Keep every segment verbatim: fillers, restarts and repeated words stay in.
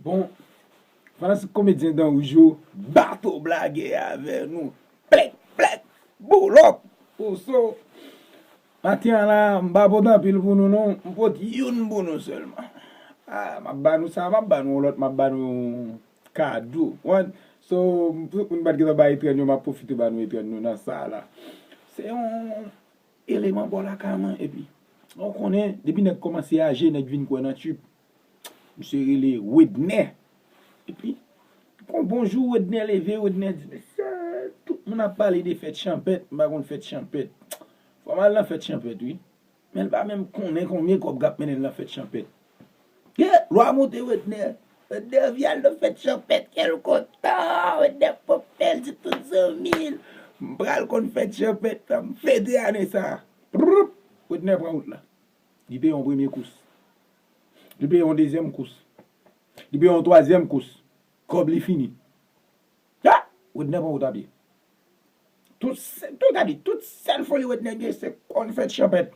Bon, fanatik komedyen Dan Wouj yo, Bato Blagè avè nou. Plèk, plèk, boulòp, oso. Maten an la, m pa pote anpil pou nou non, m pote youn pou nou sèlman. Ah, m ap ba nou sa, m ap ba nou yon lòt, m ap ba nou kado. Wan, so, tout moun pa t gentan bay etrenn yo, m ap pwofite ba nou etrenn nou nan sa la. Se yon eleman bò lakay mwen, epi, ou konnen, depi nèg kòmanse aje, nèg vin kwè nan trip. Misye rele Wedner. Epi, yon bon jou, Wedner leve, Wedner di, "Mesye, tout moun ap pale de fèt chanpèt, m pa konn fèt chanpèt. Fò m al nan fèt chanpèt, wi." Men l pa menm konnen konbyen kòb k ap mennen l nan fèt chanpèt. Ye, lwa monte Wedner. Wedner vin al nan fèt chanpèt, kè l kontan, Wedner pran pè l di tout zanmi l, "M pral konn fèt chanpèt, m fete ane sa a." Prup! Wedner pran wout la. Li peye yon premye kous. Li peye yon dezyèm kous. Li peye yon twazyèm kous. Kòb li fini. Ha! Wedner pran wout a pye. Tout, se- tout, gade, tout sèl foli Wedner gen, se konn fèt chanpèt.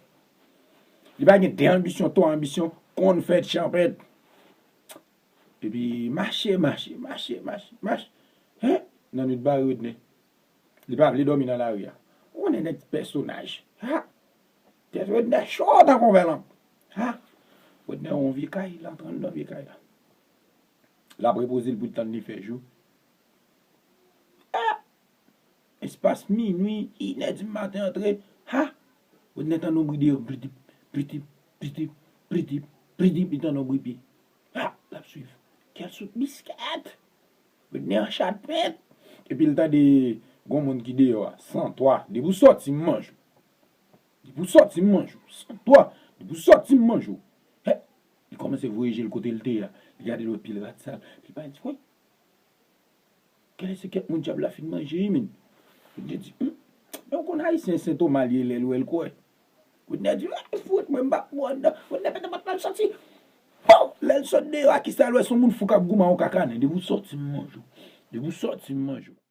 Li pa gen de anbisyon, twa anbisyon, konn fèt chanpèt. Epi mache, mache, mache, mache, mache. Hen? Nan nwit bare Wedner. Li pa vle dòmi nan lari a. Ou konnen nèg pèsonaj. Ha! Tèt Wedner cho tankou yon vè lanp. Ha! Wedner wè yon vye kay, l antre anndan vye kay la. L ap repoze l pou l tann li fè jou. Ah! Espas minwi, inè di maten antre. Ha! Wedner tande yon bri deyò, pritip, pritip, pritip, pritip, pritip, li tande yon bri pye. Ha! L ap swiv. Kè l sot biskèt! Wedner an chanpèt! Epi l tande gon moun ki deyò a, "San twa, depi w sòti, m manje w. Depi w sòti, m manje w. San twa, depi w sòti, m manje w." Hè! Li kòmanse voye je l kote l te ye a. Li gade lòt pil rat sal. Li pa di, "Woy! Kèlè se kèk moun dyab la fin manje wi, men." Wedner di, "Hum, men w konn Ayisyen Sen Toma l ye, lè l wè l kwè." Wedner di, "Ah, fout, mwen m pa pou anndan." Wedner pete pòt la, l sòti. Pow! Lè l sot deyò a, kisa l wè? Se yon moun fou k ap goumen ak yon kakannen. "Depi w sòti, m manje w. Depi w sòti, m manje w."